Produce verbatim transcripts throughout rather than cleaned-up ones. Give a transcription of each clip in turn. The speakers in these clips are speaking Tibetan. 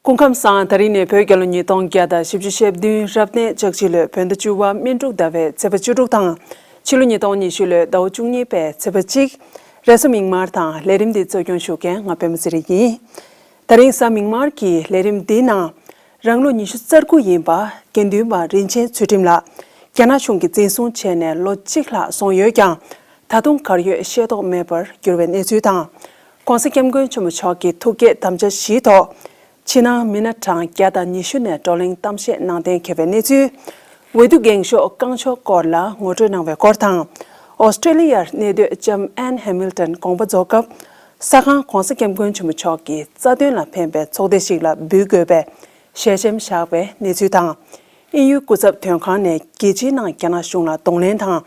སྐུ་ཁམས་བཟང་། ད་རིང་ནི་བོད་རྒྱལ་ལོ་ཉིས་སྟོང་བརྒྱ་དང་བཞི་བཅུ་ཞེ་བདུན་རབ་གནས་ལྕགས་བྱི་ལོའི་བོད་ཟླ་བཅུ་པ་སྨིན་དྲུག་ཟླ་བའི་ཚེས་པ་བཅུ་དྲུག་དང་། ཕྱི་ལོ་ཉིས་སྟོང་ཉི་ཤུ་ལོའི་ཟླ་བ་བཅུ་གཉིས་པའི་ཚེས་པ་གཅིག་རེས་གཟའ་མིག་དམར་དང་། ལས་རིམ་འདི་གཙོ་སྐྱོང་ཞུ་མཁན་ང་པད་མ་ཚེ་རིང་ཡིན། ད་རིང་གཟའ་མིག་དམར་གྱི་ལས་རིམ་འདིའི་ནང་། རང་ལོ་ཉི་ཤུ་རྩ་དགུ་ཡིན་པ་དགེ་འདུན་པ་རིན་ཆེན་ཚུལ་ཁྲིམས་ལགས་རྒྱ་ནག་གཞུང་གིས་འཛིན་བཟུང་བྱས་ནས་ལོ་གཅིག་ལྷག་སོང་ཡོད་ཀྱང་། ད་དུང་གར་ཡོད་ཤེས་རྟོགས་མེད་པར་གྱུར་བའི་གནས་ཚུལ་དང་། ྋགོང་ས་ྋསྐྱབས་མགོན་ཆེན་པོ་མཆོག་གི་ཐུགས་བསྐྱེད་དམ་བཅའ་བཞིའི་ཐོག་ཕྱི་ནང་མི་སྣ་གྲངས་བརྒྱ་དང་ཉི་ཤུ་ནས་བགྲོ་གླེང་གཏམ་བཤད་གནང་གཏན་འཁེལ་བའི་གནས་ཚུལ། འོས་བསྡུ་འགེངས་ཤོག་བསྐང་ཕྱོགས་སྐོར་ལ་ངོ་སྤྲོད་གནང་བའི་སྐོར་དང་། ཨོ་སི་ཀྲེ་ལི་ཡར་གནས་སྡོད་ལྕམ་ཨན་ཧེ་མིལ་ཏན་དགོངས་པ་རྫོགས་སྐབས། ས་ཁང་ྋགོང་ས་ྋསྐྱབས་མགོན་ཆེན་པོ་མཆོག་གི་རྩ་དོན་ལ་ཕན་པའི་ཚོགས་སྡེ་ཞིག་ལ་འབུལ་དགོས་པའི་ཞལ་ཆེམས་བཞག་པའི་གནས་ཚུལ་དང་། དབྱིན་ཡུལ་སྐུ་ཚབ་དོན་ཁང་ནས་རྒྱལ་སྤྱིའི་ནང་རྒྱ་ནག་གཞུང་ལ་གདོང་ལེན་དང་།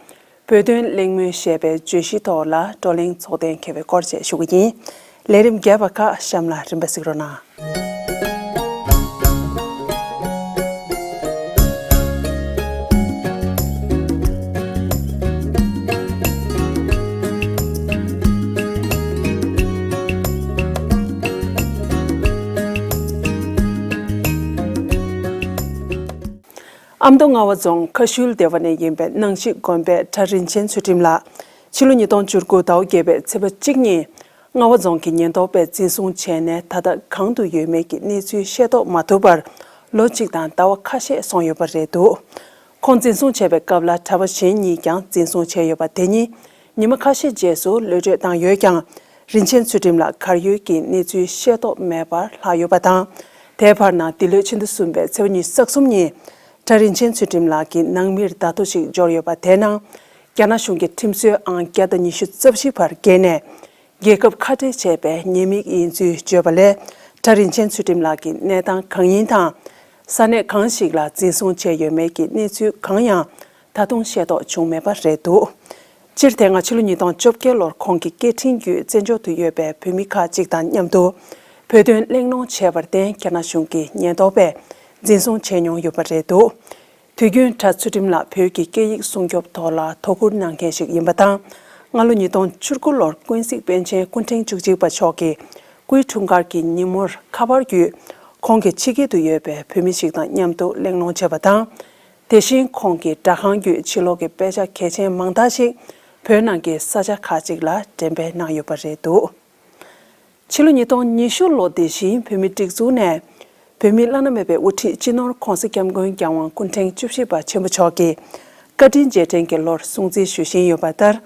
བོད་དོན་གླེང་མོལ་ཞེས་པའི་བརྗོད་གཞིའི་ཐོག་ལ་བགྲོ་གླེང་ཚོགས་གཏན་འཁེལ་བའི་སྐོར་བཅས་ཞུ་གི་ཡིན། ལས་རིམ་རྒྱས་པ་ཁག་གཤམ་ལ་རིམ་པ་གཟིགས་རོགས་གནང་། ཨ་མདོ་རྔ་བ་རྫོང་ཁ་ཤུལ་སྡེ་བ་ནས་ཡིན་པའི་སྣང་ཞིག་དགོན་པའི་གྲྭ་རིན་ཆེན་ཚུལ་ཁྲིམས་ལགས་ཕྱི་ལོ་ཉིས་སྟོང་བཅུ་དགུ་ཟླ་བ་བརྒྱད་པའི་ཚེས་པ་གཅིག་ཉིན་རྔ་བ་རྫོང་གི་ཉེན་རྟོག་པས་འཛིན་བཟུང་བྱས་ནས་ད་ལྟ་གང་དུ་ཡོད་མེད་ཀྱི་གནས་ཚུལ་ཤེས་རྟོགས་མ་ཐུབ་པར་ལོ་གཅིག་དང་ཟླ་བ་ཁ་ཤས་སོང་ཡོད་པ་རེད་འདུག་ཁོང་འཛིན་བཟུང་བྱས་པའི་སྐབས་ལ་གྲྭ་པ་གཞན་གཉིས་ཀྱང་འཛིན་བཟུང་བྱས་ཡོད་པ་དེ་གཉིས་ཉི་མ་ཁ་ཤས་རྗེས་སུ་གློད་གྲོལ་བཏང་ཡོད་ཀྱང་། རིན་ཆེན་ཚུལ་ཁྲིམས་ལགས་གར་ཡོད་ཀྱི་གནས་ཚུལ་ཤེས་རྟོགས་མེད་པར་ལྷག་ཡོད་པ་དང་། དེའི་བར་ན་འདི་ལོའི་ཕྱི་ཟླ་གསུམ་པའི་ཚེས་པ་ཉི་ཤུ་རྩ་གསུམ་ཉིན་གྲྭ་རིན་ཆེན་ཚུལ་ཁྲིམས་ལགས་ཀྱི་ནང་མིར་བརྡ་ཐོ་ཞིག་འབྱོར་ཡོད་པ་དེའི་ནང་། རྒྱ་ནག་གཞུང་གི་ཁྲིམས་སྲོལ་ཨང་བརྒྱ་དང་ཉི་ཤུ་རྩ་བཞི་བར་བརྒལ་ནས། རྒྱལ་ཁབ་ཁ་བྲལ་བྱས་པའི་ཉེས་དམིགས་ཡིན་ཚུལ་བརྗོད་པ་ལས། གྲྭ་རིན་ཆེན་ཚུལ་ཁྲིམས་ལགས་ཀྱི་གནས་སྟངས་གང་ཡིན་དང་། ས་གནས་གང་ཞིག་ལ་འཛིན་བཟུང་བྱས་ཡོད་མེད་ཀྱི་གནས་ཚུལ་གང་ཡང་ད་དུང་ཤེས་རྟོགས་བྱུང་མེད་པ་རེད་འདུག་སྤྱིར་དེ་སྔ་ཕྱི་ལོ་ཉིས་སྟོང་བཅོ་བརྒྱད་ལོར་ཁོང་གི་སྐད་འཕྲིན་བརྒྱུད་བཙན་བྱོལ་དུ་ཡོད་པའི་བོད་མི་ཁག་ཅིག་དང་མཉམ་དུ་བོད་དོན་གླེང་སློང་བྱས་པར་བརྟེན་རྒྱ་ནག་གཞུང་གི་ཉེན་རྟོག་པས་འཛིན་བཟུང་བྱས་མྱོང་ཡོད་པ་རེད་འདུག་དུས་རྒྱུན་གྲྭ་ཚུལ་ཁྲིམས་ལགས་བོད་ཀྱི་སྐད་ཡིག་སྲུང་སྐྱོབ་ཐོག་ལ་དོ་ཁུར་གནང་མཁན་ཞིག་ཡིན་པ་དང་། སྔ་ལོ་ཉིས་སྟོང་བཅུ་དགུ་ལོར་ཀུན་གཟིགས་པཎ་ཆེན་སྐུ་ཕྲེང་བཅུ་གཅིག་པ་མཆོག་གི་སྐུའི་འཁྲུངས་སྐར་གྱི་ཉིན་མོར་ཁ་པར་བརྒྱུད་ཁོང་གི་ཕྱི་རྒྱལ་དུ་ཡོད་པའི་བོད་མི་ཞིག་དང་མཉམ་དུ་གླེང་སློང་བྱས་པ་དང་། དེ་བཞིན་ཁོང་གི་སྦྲག་ཁང་བརྒྱུད་ཕྱི་ལོགས་ཀྱི་དཔེ་ཆ་གལ་ཆེན་མང་དག་ཞིག་བོད་ནང་གི་ས་ཆ་ཁག་ཅིག་ལ་འགྲེམས་སྤེལ་གནང་ཡོད་པ་རེད་འདུག་ཕྱི་ལོ་ཉིས་སྟོང་ཉི་ཤུ་ལོ་དེ་བཞིན་བོད་མིའི་སྒྲིག་འཛུགས་ནས་བོད་མིའི་བླ་ན་མེད་པའི་དབུ་ཁྲིད་སྤྱི་ནོར་ྋགོང་ས་ྋསྐྱབས་མགོན་རྒྱལ་དབང་སྐུ་ཕྲེང་བཅུ་བཞི་པ་ཆེན་པོ་མཆོག་གི་བཀའ་དྲིན་རྗེས་དྲན་གྱི་ལོར་སྲུང་བརྩི་ཞུ་བཞིན་ཡོད་པ་ལྟར།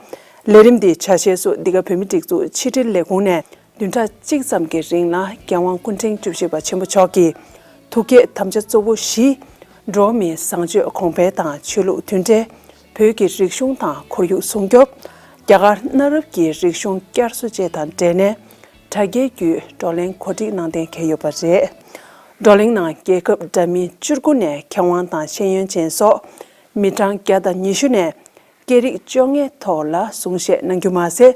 ལས་རིམ་འདིའི་ཆ་ཤས་སུ་འདི་ག་བོད་མིའི་སྒྲིག་འཛུགས་ཕྱི་དྲིལ་ལས་ཁུངས་ནས་བདུན་ཕྲག་གཅིག་ཙམ་གྱི་རིང་ལ་རྒྱལ་དབང་སྐུ་ཕྲེང་བཅུ་བཞི་པ་ཆེན་པོ་མཆོག་གི་ཐུགས་བསྐྱེད་དམ་བཅའ་གཙོ་བོ་བཞི། འགྲོ་བ་མིའི་བཟང་སྤྱོད་གོང་འཕེལ་དང་ཆོས་ལུགས་མཐུན་འབྲེལ། བོད་ཀྱི་རིག་གཞུང་དང་ཁོར་ཡུག་སྲུང་སྐྱོབ། རྒྱ་གར་གནའ་རབས་ཀྱི་རིག་གཞུང་བསྐྱར་གསོ་བཅས་དང་འབྲེལ་ནས་དྲ་རྒྱའི་བརྒྱུད་བགྲོ་གླེང་གོ་སྒྲིག་གནང་གཏན་འཁེལ་ཡོད་པ་རེད། བགྲོ་གླེང་ནང་རྒྱལ་ཁབ་འདྲ་མིན་བཅུ་དགུ་ནས་མཁས་དབང་དང་ཤེས་ཡོན་ཅན་སོགས་མི་གྲངས་བརྒྱ་དང་ཉི་ཤུ་ནས་སྐད་རིགས་བཅོ་ལྔའི་ཐོག་ལ་གསུང་བཤད་གནང་རྒྱུ་མ་ཟད།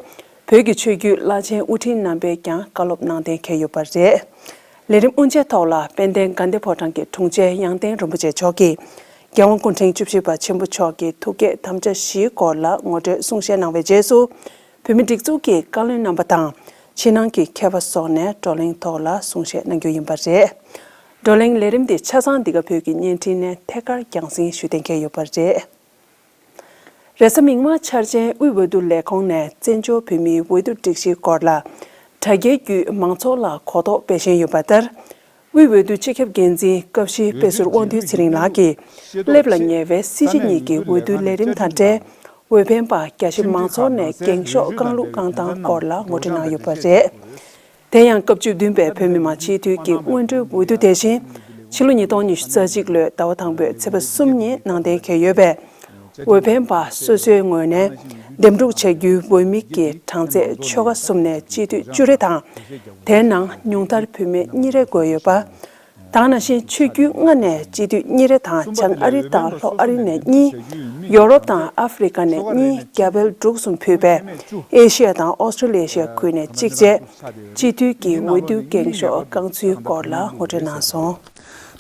བོད་ཀྱི་ཆོས་བརྒྱུད་བླ་ཆེན་དབུ་ཁྲིད་རྣམ་པས་ཀྱང་བཀའ་སློབ་གནང་གཏན་འཁེལ་ཡོད་པ་རེད། ལས་རིམ་དབུ་འབྱེད་ཐོག་ལ་དཔལ་ལྡན་དགའ་ལྡན་ཕོ་བྲང་གི་དྲུང་ཆེ་ཡང་སྟེང་རིན་པོ་ཆེ་མཆོག་གིས་རྒྱལ་དབང་སྐུ་ཕྲེང་བཅུ་བཞི་པ་ཆེན་པོ་མཆོག་གི་ཐུགས་བསྐྱེད་དམ་བཅའ་བཞིའི་སྐོར་ལ་ངོ་སྤྲོད་གསུང་བཤད་གནང་བའི་རྗེས་སུ། བོད་མིའི་སྒྲིག་འཛུགས་ཀྱི་བཀའ་བློན་རྣམ་པ་དང་། ཕྱི་ནང་གི་མཁས་པ་སོགས་ནས་བགྲོ་གླེང་ཐོག་ལ་གསུང་བཤད་གནང་རྒྱུ་ཡིན་པ་རེད། བགྲོ་གླེང་ལས་རིམ་འདི་ཆ་ཚང་འདི་ག་བོད་ཀྱི་བརྙན་འཕྲིན་ནས་ཐད་ཀར་རྒྱང་སྲིང་ཞུ་གཏན་འཁེལ་ཡོད་པ་རེད། རེས་གཟའ་མིག་དམར་འཆར་ཅན་དབུས་འོས་བསྡུ་ལས་ཁུངས་ནས་བཙན་བྱོལ་བོད་མིའི་འོས་བསྡུ་སྒྲིག་གཞིའི་སྐོར་ལ་དྲ་རྒྱའི་བརྒྱུད་མང་ཚོགས་ལ་གོ་རྟོགས་སྤེལ་བཞིན་ཡོད་པ་ལྟར། དབུས་འོས་བསྡུ་སྤྱི་ཁྱབ་འགན་འཛིན་སྐབས་བཞིའི་དཔེ་ཟུར་དབང་འདུས་ཚེ་རིང་ལགས་ཀྱིས་སླེབས་ལ་ཉེ་བའི་སྲིད་སྤྱི་གཉིས་ཀྱི་འོས་བསྡུ་ལས་རིམ་དང་འབྲེལ། འོས་འཕེན་པ་རྒྱ་ཆེ་མང་ཚོགས་ནས་འགེངས་ཤོག་བཀང་ལུགས་བཀང་སྟངས་སྐོར་ལ་ངོ་སྤྲོད་གནང་ཡོད་པ་རེད། དེ་ཡང་སྐབས་བཅུ་བདུན་པའི་བོད་མི་མང་སྤྱི་འཐུས་ཀྱི་སྔོན་འགྲོའི་འོས་བསྡུ་དེ་བཞིན་ཕྱི་ལོ་ཉིས་སྟོང་ཉི་ཤུ་རྩ་གཅིག་ལོའི་ཟླ་བ་དང་པོའི་ཚེས་པ་གསུམ་ཉིན་གནང་གཏན་འཁེལ་ཡོད་པས། འོས་འཕེན་པ་སོ་སོའི་ངོས་ནས་འདེམས་སྒྲུག་བྱ་རྒྱུའི་འོས་མི་གི་གྲངས་ཚད་ཆོལ་ཁ་གསུམ་ནས་སྤྱི་འཐུས་བཅུ་རེ་དང་། དེའི་ནང་ཉུང་མཐར་བུད་མེད་གཉིས་རེ་དགོས་ཡོད་པ། དེ་ནང་བཞིན་ཆོས་བརྒྱུད་ལྔ་ནས་སྤྱི་འཐུས་གཉིས་རེ་དང་བྱང་ཨ་རི་དང་ལྷོ་ཨ་རི་ནས་གཉིས། ཡོ་རོབ་དང་ཨ་ཧྥེ་རི་ཀ་ནས་གཉིས། རྒྱ་བལ་འབྲུག་གསུམ་ཕུད་པའི་ཨེ་ཤི་ཡ་དང་ཨོ་སི་ཀྲི་ལི་ཡ་ཁུལ་ནས་གཅིག་བཅས་སྤྱི་འཐུས་ཀྱི་འོས་བསྡུ་འགེངས་ཤོག་བཀང་ཚུལ་སྐོར་ལ་ངོ་སྤྲོད་གནང་སོང་།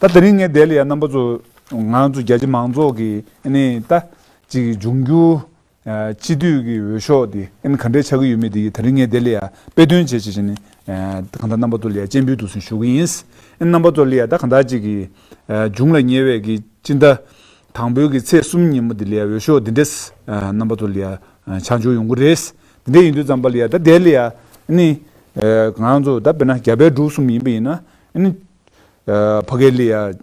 ད་དེ་རིང་ངས་འདིར་ཡང་རྣམ་པ་ཚོ་ང་ཚོ་རྒྱ་ཆེ་མང་ཚོགས་ཀྱི་ཨ་ནི་ད་ཅིག་འབྱུང་འགྱུར་སྤྱི་འཐུས་ཀྱི་འོས་ཤོག་དེ་ཨ་ནི་ག་འདྲས་ཆགས་ཀྱི་ཡོད་མེད་དེ་དེ་རིང་ངས་འདིར་ཡང་དཔེ་སྟོན་བྱེད་ཅེས་བྱས་ནས་ གང་ལྟར་རྣམ་པ་ཚོ་ལ་ཡ་སྤྱན་འབུལ་འདུག་ཟེར་ཞུ་གི་ཡིན། རྣམ་པ་ཚོ་ལ་ཡ་ད་གང་ལྟར་ཅིག་གི་འབྱུང་ལ་ཉེ་བའི་གི་སྤྱི་ཟླ་དང་པོའི་གི་ཚེས་གསུམ་ཉིན་མོ་འདི་ལ་ཡ་འོས་ཤོག་འདི་འདྲས་རྣམ་པ་ཚོ་ལ་ཡ་ཆ་འཇོག་ཡོང་གི་རེད། འདི་འདྲས་ཡིན་དུས་ཙམ་པ་ལ་ཡ་ད་དེ་ལ་ཡ་ནི་ང་ཚོ་ད་དཔེར་ན་རྒྱ་བལ་འབྲུག་གསུམ་ཡིན་པ་ཡིན་ན་ནི་ཕ་གི་ལ་ཡ།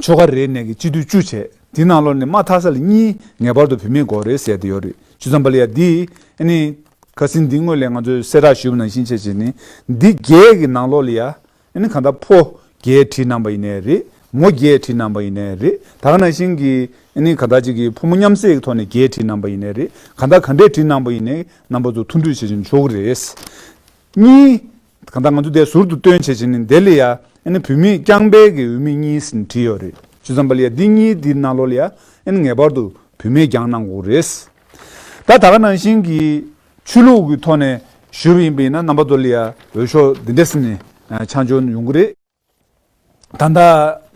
ཆོལ་ཁ་རེ་ནས་ཀྱི་སྤྱི་འཐུས་བཅུ་བྱས། དེ་ནང་ལོགས་ནས་མ་མཐའ་ས་ལ་གཉིས་ངེས་པར་དུ་བུད་མེད་དགོས་རེད་ཟེར་དེ་ཡོད་རེད། བྱས་ཙང་པ་ལ་ཡ་འདི་ཨ་ནི་ཁ་སང་འདི་སྔོན་ལ་ང་ཚོས་གསལ་བསྒྲགས་ཞུས་པ་ནང་བཞིན་བྱས་བྱས་ནས་འདི་བརྒྱད་ཀྱི་ནང་ལོགས་ལ་ཡ་ཨ་ནི་གང་ལྟར་ཕོ་བརྒྱད་བྲིས་གནང་པ་ཡིན་ནའི་རེད། མོ་བརྒྱད་བྲིས་གནང་པ་ཡིན་ནའི་རེད། ད་ག་ནང་བཞིན་གྱི་ཨ་ནི་གང་ལྟར་ཅིག་གི་ཕོ་མོ་མཉམ་བསྲེས་ཀྱི་ཐོག་ནས་བརྒྱད་བྲིས་གནང་པ་ཡིན་ནའི་རེད། གང་ལྟར་ག་འདྲས་བྲིས་གནང་པ་ཡིན་ནའི་རྣམ་པ་ཚོ་མཐུན་སྒྲིལ་བྱེད་བཞིན་ཆོག་གི་རེད། གཉིས། གང་ལྟར་ང་ཚོ་དེ་ཟུར་དུ་སྟོན་བྱེད་བྱེད་ནི་དེ་ལ་ཡ་ཨ་ནི་བུད་མེད་རྐྱང་པའི་གི་འོས་མི་གཉིས་ཟིན་བྲིས་ཡོད་རེད། བྱས་ཙང་པ་ལ་ཡ་འདི་གཉིས་འདི་ནང་ལོགས་ལ་ཡ་ཨ་ནི་ངེས་པར་དུ་བུད་མེད་རྒྱང་གནང་དགོས་རེད། ད་ད་ག་ནང་བཞིན་གྱི་ཆོས་ལུགས་ཀྱི་ཐོག་ནས་ཞུས་པ་ཡིན་པ་ཡིན་ན་རྣམ་པ་ཚོ་ལ་ཡ་འོས་ཤོག་འདི་འདྲས་ཟིན་ནས་ཆ་འཇོག་ཡོང་གི་རེད། ད་ལྟ་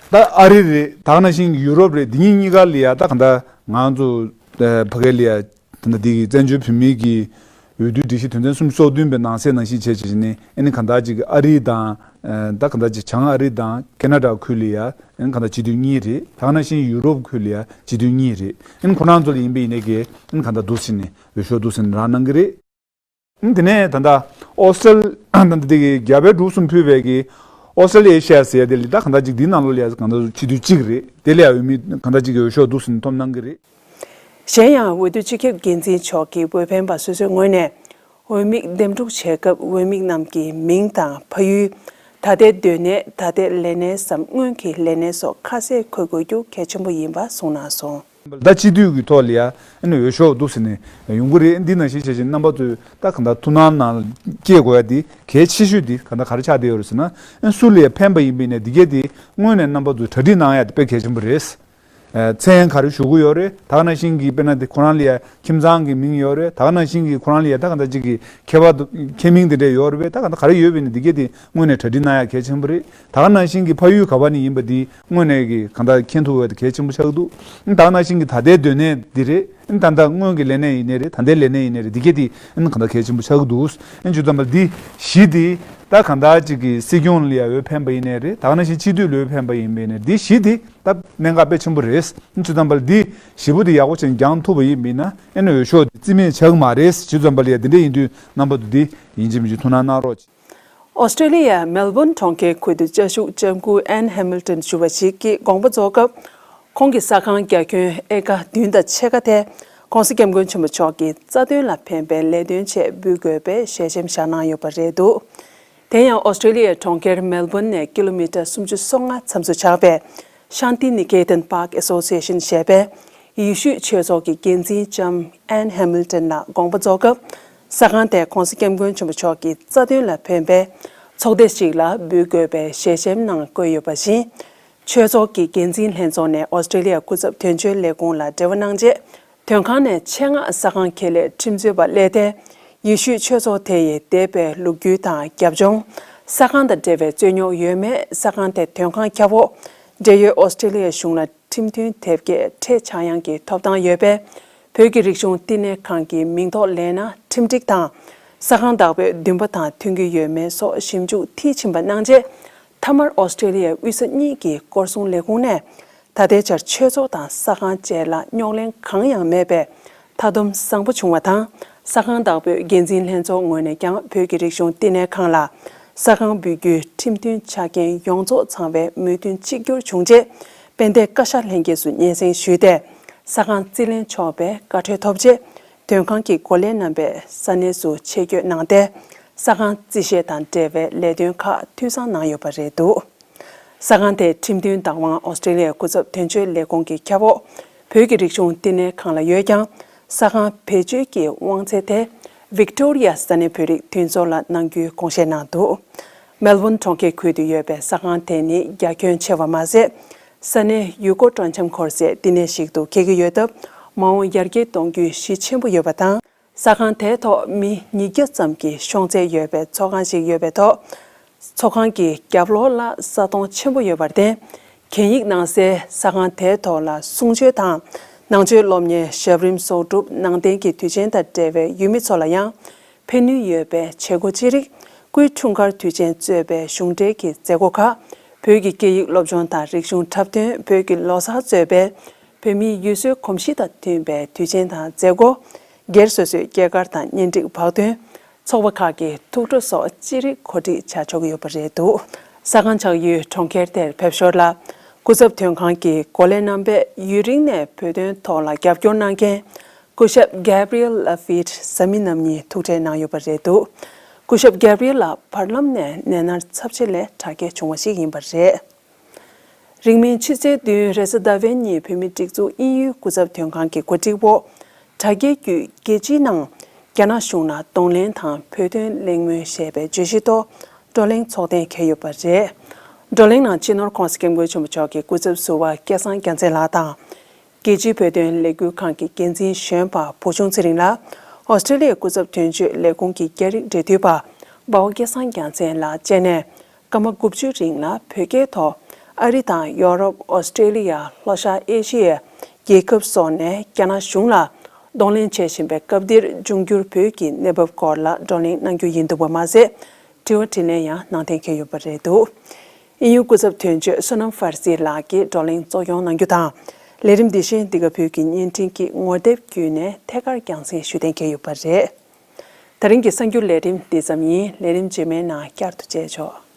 ད་ཨ་རི་རེད། ད་ག་ནང་བཞིན་ཡུ་རོབ་རེད། འདི་གཉིས་གཉིས་ཀ་ལ་ཡ་ད་ག་ད་ང་ཚོ་ཕ་གི་ལ་ཡ་ད་ལྟ་འདི་གི་བཙན་བྱོལ་བོད་མིའི་གི་འོས་བསྡུའི་སྒྲིག་གཞི་དོན་ཚན་སུམ་ཅུ་སོ་བདུན་པའི་ནང་གསེས་ནང་བཞིན་བྱས་བྱས་ནས་ཨ་ནི་ག་ད་ཅིག་ཨ་རི་དང་ད་ག་ད་ཅིག་བྱང་ཨ་རི་དང་ཁེ་ན་ཌ་ཁུལ་ལ་ཡ་ཨ་ནི་ག་ད་སྤྱི་འཐུས་གཉིས་རེད། ད་ག་ནང་བཞིན་ཡུ་རོབ་ཁུལ་ལ་ཡ་སྤྱི་འཐུས་གཉིས་རེད། ཨ་ནི་ཁོ་རང་ཚོ་ལ་ཡིན་པ་ཡིན་ནའི་གི་ཨ་ནི་ག་ད་འདུག་ཟེར་ནས་འོས་ཤོག་འདུག་ཟེར་ནས་རག་གནང་གི་རེད། དེ་ནས་ད་ལྟ་ཨོ་སི་ཊྲེ་ལི་ད་ལྟ་དེ་གི་རྒྱ་བལ་འབྲུག་གསུམ་ཕུད་པའི་གི་ཨོ་སི་ཊྲེ་ལི་ཡ་ཤེར་ཟེར་ཡ་དེ་ལ་ད་གང་ལྟར་ཅིག་འདི་ནང་ལོགས་ལ་ཡ་གང་ལྟར་སྤྱི་འཐུས་གཅིག་རེད། དེ་ལ་ཡ་འོས་མི་གང་ལྟར་ཅིག་གི་འོས་ཤོག་འདུག་ཟེར་ནས་ཐོབ་གནང་གི་རེད། གཞན་ཡང་འོས་བསྡུ་སྤྱི་ཁྱབ་འགན་འཛིན་མཆོག་གིས་འོས་འཕེན་པ་སོ་སོའི་ངོས་ནས་འོས་མི་འདེམས་སྒྲུག་བྱེད་སྐབས་འོས་མི་རྣམས་ཀྱི་མིང་དང་ཕ་ཡུལ། ད་ལྟའི་སྡོད་གནས། ད་ལྟའི་ལས་གནས་སམ་སྔོན་གྱི་ལས་གནས་སོགས་ཁ་གསལ་འཁོད་དགོས་རྒྱུ་གལ་ཆེན་པོ་ཡིན་པ་གསུངས་གནང་སོང་། ད་སྤྱི་འཐུས་ཀྱི་ཐོག་ལ་ཡ་ཨ་ནི་འོས་ཤོག་འདུག་ཟེར་ནས་ཡོང་གི་རེད། འདི་ནང་བཞིན་བྱས་བྱས་རྣམ་པ་ཚོས་ད་གང་ལྟར་ཐུགས་སྣང་ནང་སྐྱེས་དགོས་ཡ་འདི་གལ་ཆེ་ཤོས་འདི་གང་ལྟར་ག་རེ་ཆགས་བསྡད་ཡོད་རེད་ཟེར་ན། ཨ་ནི་སུ་ལ་ཡ་འཕེན་པ་ཡིན་པ་ཡིན་ནའི་འདི་གས་འདི་སྔོན་ནས་རྣམ་པ་ཚོས་གྲ་སྒྲིག་གནང་ཡ་དེ་དཔེ་གལ་ཆེན་པོ་རེད། ཨ་མཚན་ག་རེ་ཞུ་གི་ཡོད་རེད། ད་ག་ནང་བཞིན་གྱི་དཔེར་ན་དེ་ཁོ་རང་ལ་ཡ་ཁྱིམ་ཚང་གི་མིང་ཡོད་རེད། ད་ག་ནང་བཞིན་གྱི་ཁོ་རང་ལ་ཡ་ད་ག་འདྲ་ཅིག་གི་ཁྱད་པར་དུ་ཁྱད་མིང་དེ་འདྲ་ཡོད་རེད་པས། ད་ག་འདྲ་ག་རེ་ཡོད་པས་ནི་འདི་གས་དེ་དངོས་ནས་གྲ་སྒྲིག་གནང་ཡ་གལ་ཆེན་པོ་རེད། ད་ག་ནང་བཞིན་གྱི་ཕ་ཡུལ་ག་བ་ནས་ཡིན་པ་འདི་དངོས་ནས་ཀྱི་གང་ལྟར་མཁྱེན་ཐུབ་པ་དེ་གལ་ཆེན་པོ་ཆགས་ཀྱི་འདུག་ད་ག་ནང་བཞིན་གྱི་ད་ལྟའི་སྡོད་གནས་འདི་རེད། ད་ལྟ་སྔོན་གྱི་ལས་གནས་ཡིན་ནའི་རེད། ད་ལྟའི་ལས་གནས་ཡིན་ནའི་རེད། འདི་གས་དེ་གང་ལྟར་གལ་ཆེན་པོ་ཆགས་ཀྱི་འདུག་བྱས་ཙང་པ་འདི་བཞི་འདི་ད་གང་ལྟར་ཅིག་གི་སྲིད་སྐྱོང་ལ་ཡ་འོས་འཕེན་པ་ཡིན་ནའི་རེད། ད་ག་ནང་བཞིན་སྤྱི་འཐུས་ལ་འོས་འཕེན་པ་ཡིན་པ་ཡིན་ནའི་འདི་བཞི་འདི་ད་གནད་འགག་དཔེ་ཆེན་པོ་རེད། བྱས་ཙང་པ་འདི་བཞི་པོ་འདི་ཡག་པོ་བྱས་ནས་འགྱངས་ཐུབ་པ་ཡིན་པ་ཡིན་ན་ཨ་ནི་འོས་ཤོག་འདི་རྩིས་མེད་ཆགས་ཀྱི་མ་རེད། བྱས་ཙང་པ་ལ་ཡ་འདི་འདྲ་ཡིན་དུས་རྣམ་པ་ཚོ་འདི་ཡིན་གཅིག་མིན་གཅིག་ཐུགས་སྣང་གནང་རོགས། ཨོ་སི་ཀྲི་ལི་ཡ་མེལ་བོན་གྲོང་ཁྱེར་ཁུལ་དུ་བཅའ་བཞུགས་ལྕམ་སྐུ་ཨན་ཧེ་མིལ་ཏོན་ཞུ་བ་ཞིག་གི་དགོངས་པ་རྫོགས་སྐབས། ཁོང་གི་ཟ་ཁང་རྒྱ་ཁྱོན་ཨེ་ཀ་བདུན་དང་ཕྱེད་ཀ་དེ་༸གོང་ས་༸སྐྱབས་མགོན་ཆེན་པོ་མཆོག་གི་རྩ་དོན་ལ་ཕན་པའི་ལས་དོན་ཆེད་འབུལ་དགོས་པའི་ཞལ་ཆེམས་བཞག་གནང་ཡོད་པ་རེད་འདུག་དེ་ཡང་ཨོ་སི་ཀྲི་ལི་ཡའི་གྲོང་ཁྱེར་མེལ་བོན་ནས་ཀི་ལོ་མི་ཊར་སུམ་ཅུ་སོ་ལྔ་མཚམས་སུ་ཆགས་པའི་ཤཱན་ཏི་ནི་ཀེ་ཏན་པཱག་ཨེ་སོ་སི་ཨེ་ཤན་ཞེས་པའི་ཡེ་ཤུའི་ཆོས་ཚོགས་ཀྱི་འགན་འཛིན་ལྕམ་ཨན་ཧེ་མིལ་ཏོན་ལ་དགོངས་པ་རྫོགས་སྐབས། ཟ་ཁང་དེ་༸གོང་ས་༸སྐྱབས་མགོན་ཆེན་པོ་མཆོག་གི་རྩ་དོན་ལ་ཕན་པའི་ཚོགས་སྡེ་ཞིག་ལ་འབུལ་དགོས་པའི་ཞལ་ཆེམས་ནང་བཀོད་ཡོད་པ་བཞིན། ཆོས་ཚོགས་ཀྱི་འགན་འཛིན་ལྷན་ཚོགས་ནས་ཨོ་སི་ཀྲི་ལི་ཡ་སྐུ་ཚབ་དོན་གཅོད་ལས་ཁུངས་ལ་འབྲེལ་བ་གནང་རྗེས། དོན་ཁང་ནས་ཆེད་མངགས་ཟ་ཁང་ཁེ་ལས་ཁྲིམས་རྩོད་པ་སླེབས་ཏེ། ཡེ་ཤུའི་ཆོས་ཚོགས་དེ་ཡི་འདས་པའི་ལོ་རྒྱུས་དང་རྒྱབ་ལྗོངས། ཟ་ཁང་དང་འབྲེལ་བའི་རྩོད་རྙོག་ཡོད་མེད། ཟ་ཁང་དེ་དོན་ཁང་ཁྱབ་འོག་འབྲེལ་ཡོད་ཨོ་སི་ཀྲི་ལི་ཡའི་གཞུང་ལ་ཁྲིམས་མཐུན་དེབ་སྐྱེལ་འཕྲལ་ཆགས་ཡང་གི་ཐོབ་ཐང་ཡོད་པས། བོད་ཀྱི་རིག་གཞུང་བསྟི་གནས་ཁང་གི་མིང་ཐོག་ལེན་ན་ཁྲིམས་སྒྲིག་དང་། ཟ་ཁང་བདག་པོས་འདུན་པ་དང་མཐུན་གྱི་ཡོད་མེད་སོགས་ཞིབ་འཇུག་མཐིལ་ཕྱིན་པ་གནང་རྗེས། མཐའ་མར་ཨོ་སི་ཀྲི་ལི་ཡའི་དབུས་ས་གཉིས་ཀྱི་སྐོར་སྲུང་ལས་ཁུངས་ནས། ད་ལྟའི་ཆར་ཆོས་ཚོགས་དང་ཟ་ཁང་བཅས་ལ་རྙོག་གླེང་གང་ཡང་མེད་པའི་མཐའ་སྡོམ་བཟང་པོ་བྱུང་བ་དང་། ཟ་ཁང་བདག་པོས་འགན་འཛིན་ལྷན་ཚོགས་ངོས་ནས་ཀྱང་བོད་ཀྱི་རིག་གཞུང་བསྟི་གནས་ཁང་ལ་ཟ་ཁང་འབུལ་རྒྱུའི་ཁྲིམས་མཐུན་ཆ་རྐྱེན་ཡོངས་རྫོགས་ཚང་བའི་མོས་མཐུན་གཅིག་གྱུར་བྱུང་རྗེས། དཔལ་ལྡན་བཀའ་ཤག་ལྷན་རྒྱས་སུ་སྙན་སེང་ཞུས་ཏེ། ཟ་ཁང་རྩིས་ལེན་ཆོག་པའི་བཀའ་འཁྲོལ་ཐོབ་རྗེས། དོན་ཁང་གི་འགོ་ལས་རྣམ་པས་ས་གནས་སུ་ཆེད་བསྐྱོད་གནང་སྟེ། ཟ་ཁང་རྩིས་བཞེས་དང་འབྲེལ་བའི་ལས་དོན་ཁག་འཐུས་ཚང་གནང་ཡོད་པ་རེད་འདུག་ཟ་ཁང་དེ་ཁྲིམས་མཐུན་བདག་དབང་ཨོ་སི་ཀྲི་ལི་ཡའི་སྐུ་ཚབ་དོན་གཅོད་ལས་ཁུངས་ཀྱི་ཁྱབ་འོག་བོད་ཀྱི་རིག་གཞུང་བསྟི་གནས་ཁང་ལ་ཡོད་ཀྱང་། ཟ་ཁང་བེད་སྤྱོད་ཀྱི་དབང་ཚད་དེ་ཝིག་ཏོ་རི་ཡ་ས་གནས་བོད་རིགས་མཐུན་ཚོགས་ལ་གནང་རྒྱུའི་དགོངས་བཞེས་གནང་འདུག་མེལ་བོན་གྲོང་ཁྱེར་ཁུལ་དུ་ཡོད་པའི་ཟ་ཁང་དེ་ནི་རྒྱ་ཁྱོན་ཆེ་བ་མ་ཟད། ས་གནས་ཡུལ་སྐོར་སྤྲོ་འཆམ་འཁོར་སའི་བསྟི་གནས་ཤིག་ཏུ་འཁེལ་གྱི་ཡོད་སྟབས། མ་འོངས་ཡར་རྒྱས་གཏོང་རྒྱུའི་གཞི་ཆེན་པོ་ཡོད་པ་དང་། ཟ་ཁང་དེའི་ཐོག་མི་ཉིས་བརྒྱ་ཙམ་གྱི་ཤོང་ཚད་ཡོད་པའི་ཚོགས་ཁང་ཞིག་ཡོད་པའི་ཐོག་ཚོགས་ཁང་གི་རྒྱབ་ལོགས་ལ་ས་དོང་ཆེན་པོ་ཡོད་པར་བརྟེན། གད་སྙིགས་ལངས་སའི་ཟ་ཁང་དེའི་ཐོག་ལ་གསུང་ཆོས་དང་། ནང་ཆོས་སློབ་གཉེར་ཞབས་རིམ་གསོག་སྒྲུབ་ནང་བསྟན་གྱི་དུས་ཆེན་དང་འབྲེལ་བའི་ཡུལ་མི་ཚོ་ལ་ཡང་ཕན་ནུས་ཡོད་པའི་བྱེད་སྒོ་ཅི་རིགས་ སྐུའི་འཁྲུངས་སྐར་དུས་ཆེན་གཙོས་པའི་གཞུང་འབྲེལ་གྱི་མཛད་སྒོ་ཁག་བོད་ཀྱི་སྐད་ཡིག་སློབ་སྦྱོང་དང་རིག་གཞུང་འཁྲབ་སྟོན། བོད་ཀྱི་ལོ་གསར་གཙོས་པའི་བོད་མིའི་ཡུལ་སྲོལ་གོམས་གཤིས་དང་མཐུན་པའི་དུས་ཆེན་དང་མཛད་སྒོ། སྒེར་སོ་སོའི་སྐྱེས་སྐར་དང་གཉེན་སྒྲིག་བག་སྟོན། ཚོགས་པ་ཁག་གི་ཐུགས་སྤྲོ་སོགས་ཅི་རིགས་གོ་སྒྲིག་བྱ་ཆོག་གི་ཡོད་པ་རེད་འདུག་ས་ཁང་ཆགས་ཡུལ་གྲོང་ཁྱེར་དེར་ཕེབས་ཞོར་ལ། སྐུ་ཚབ་དོན་ཁང་གི་འགོ་ལས་རྣམ་པས་ཡུན་རིང་ནས་བོད་དོན་ཐོག་ལ་རྒྱབ་སྐྱོར་གནང་མཁན་སྐུ་ཞབས་Gabriel Laffitte་ཟ་མི་རྣམ་གཉིས་ཐུག་འཕྲད་གནང་ཡོད་པ་རེད་འདུག་སྐུ་ཞབས་Gabriel་ལགས་བར་ལམ་ནས་ནད་མནར་ཚབས་ཆེ་ལས་དྲག་སྐྱེད་བྱུང་བ་ཞིག་ཡིན་པ་རེད། རིང་མིན་ཕྱི་ཚེས་བདུན་རེས་གཟའ་ཟླ་བའི་ཉིན་བོད་མིའི་སྒྲིག་འཛུགས་དབྱིན་ཡུལ་སྐུ་ཚབ་དོན་ཁང་གི་གོ་སྒྲིག་འོག་དྲ་རྒྱའི་བརྒྱུད་རྒྱལ་སྤྱིའི་ནང་རྒྱ་ནག་གཞུང་ལ་གདོང་ལེན་དང་བོད་དོན་གླེང་མོལ་ཞེས་པའི་བརྗོད་གཞི་ཐོག་བགྲོ་གླེང་ཚོགས་གཏན་འཁེལ་ཡོད་པ་རེད། བགྲོ་གླེང་ནང་སྤྱི་ནོར་༸གོང་ས་༸སྐྱབས་མགོན་ཆེན་པོ་མཆོག་གི་སྐུ་ཚབ་ཟུར་པ་སྐལ་བཟང་རྒྱལ་མཚན་ལགས་དང་། རྒྱལ་སྤྱིའི་བོད་དོན་ལས་འགུལ་ཁང་གི་འགན་འཛིན་གཞོན་པ་བུ་ཆུང་ཚེ་རིང་ལགས། ཨོ་སི་ཀྲེ་ལི་ཡའི་སྐུ་ཚབ་དོན་གཅོད་ལས་ཁུངས་ཀྱི་རྒྱ་རིགས་འབྲེལ་མཐུད་པ་དཔའ་བོ་སྐལ་བཟང་རྒྱལ་མཚན་ལགས་བཅས་ནས། སྐར་མ་དགུ་བཅུ་རིང་ལ་བོད་སྐད་ཐོག་ཨ་རི་དང་ཡོ་རོབ། ཨོ་སི་ཀྲེ་ལི་ཡ། ལྷོ་ཤར་ཨེ་ཤི་ཡའི་རྒྱལ་ཁབ་སོགས་ནས་རྒྱ་ནག་གཞུང་ལ་གདོང་ལེན་བྱེད་བཞིན་པའི་སྐབས་འདིར་འབྱུང་འགྱུར་བོད་ཀྱི་གནས་བབ་སྐོར་ལ་བགྲོ་གླེང་གནང་རྒྱུ་ཡིན་འདུག་པ་མ་ཟད། དྲི་བ་དྲིས་ལན་ཡང་གནང་གཏན་འཁེལ་ཡོད་པ་རེད་འདུག་དབྱིན་ཡུལ་སྐུ་ཚབ་དོན་གཅོད་བསོད་ནམས་ཧྥར་སི་ལགས་ཀྱིས་བགྲོ་གླེང་གཙོ་སྐྱོང་གནང་རྒྱུ་དང་། ལས་རིམ་འདི་བཞིན་འདི་ག་བོད་ཀྱི་བརྙན་འཕྲིན་གྱི་ངོ་དེབ་བརྒྱུད་ནས་ཐད་ཀར་རྒྱང་སྲིང་ཞུ་གཏན་འཁེལ་ཡོད་པ་རེད། ད་རིང་གི་གསར་འགྱུར་ལས་རིམ་འདི་ཙམ་ཡིན། ལས་རིམ་རྗེས་མའི་ནང་བསྐྱར་དུ་མཇལ་ཆོག